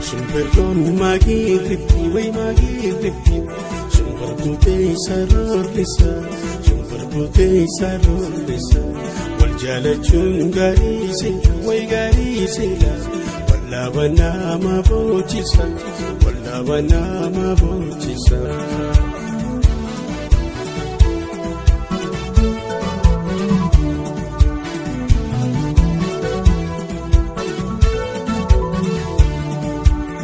Shimbirroon maagirrifti wayi maagirrifti, shimbirbuutee saroorrisa, shimbirbuutee saroorrisa. Wal jaalachuun gaarii seela wayi gaarii seela, wallaaba nama boojisa, wallaaba nama boojisa.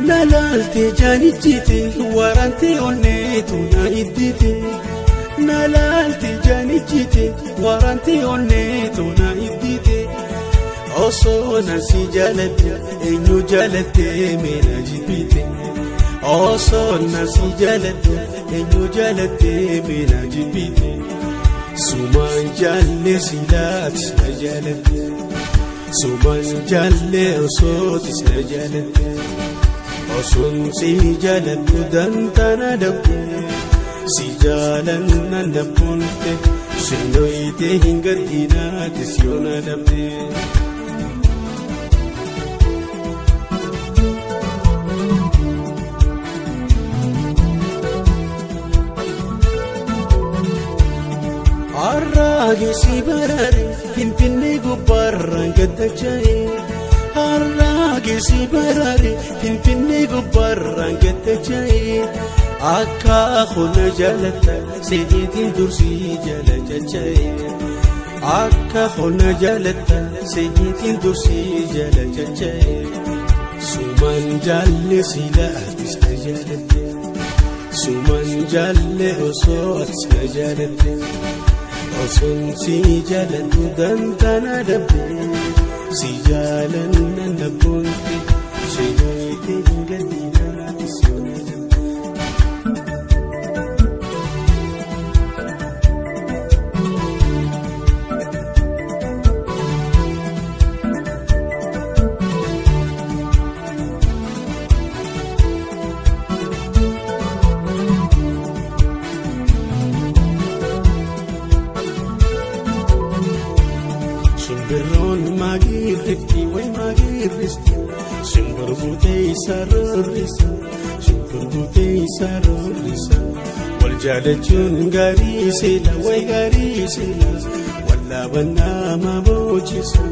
Nalaalte jaanichite warante onneetu na iddite. Nalaalte jaanichite warante onneetu na iddite. Osoo na si jaalatte, eenyu jaalatte meena jibbite? Osoo na si jaalatte, eenyu jaalatte meena jibbite? Sumaan jaalle silaati na jaalatte. Sumaan jaalle osootis na jaalatte. Osoon si jaaladhu dantaana dhabde, si jaalanna nabboonte shinoyitee hin gaddinaatis yoona dhabde. Har'aageessi baraare Finfinnee gubbaarraan gaddacha'e. Har'aageessi baraare Finfinnee gubbaarraan gaddacha'e. Akka hona jaalatta seetiin dursii jala jacha'e. Akka hona jaalatta seetiin dursii jala jacha'e. Sumaan jaalle sila atis na jaalatte. Sumaan jaalle osoo atis na jaalatte. Osoon si jaaladhu dantaana dhabde, si jaalanna nabboonte shinoyitee hin gaddinaatis yoona dhabde. Shimbirroon maagirrifti wayi maagirristi, shimbirbuutee saroorrisa, shimbirbuutee saroorrisa. Wal jaalachuun gaarii seela wayi gaarii seela, wallaaba nama boojisa,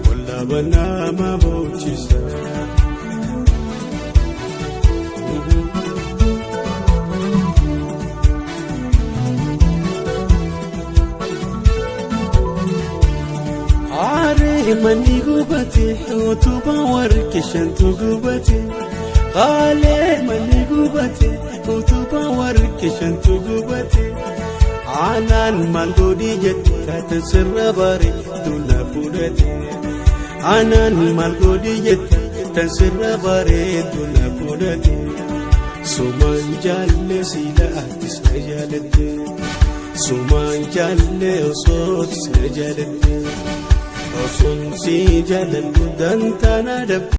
wallaaba nama boojisa. Aaree manni gubate, utubaa warqee shantu gubate. Haalee manni gubate, utubaa warqee shantu gubate. Aanaan maal godhi jette taatan sirra bareedu na fudhate. Aanaan maal godhi jette tan sirra bareedu na fudhate. Sumaan jaalle sila atis na jaalatte. Sumaan jaalle osoo atis na jaalatte. Osoon si jaaladhu dantaana dhabde.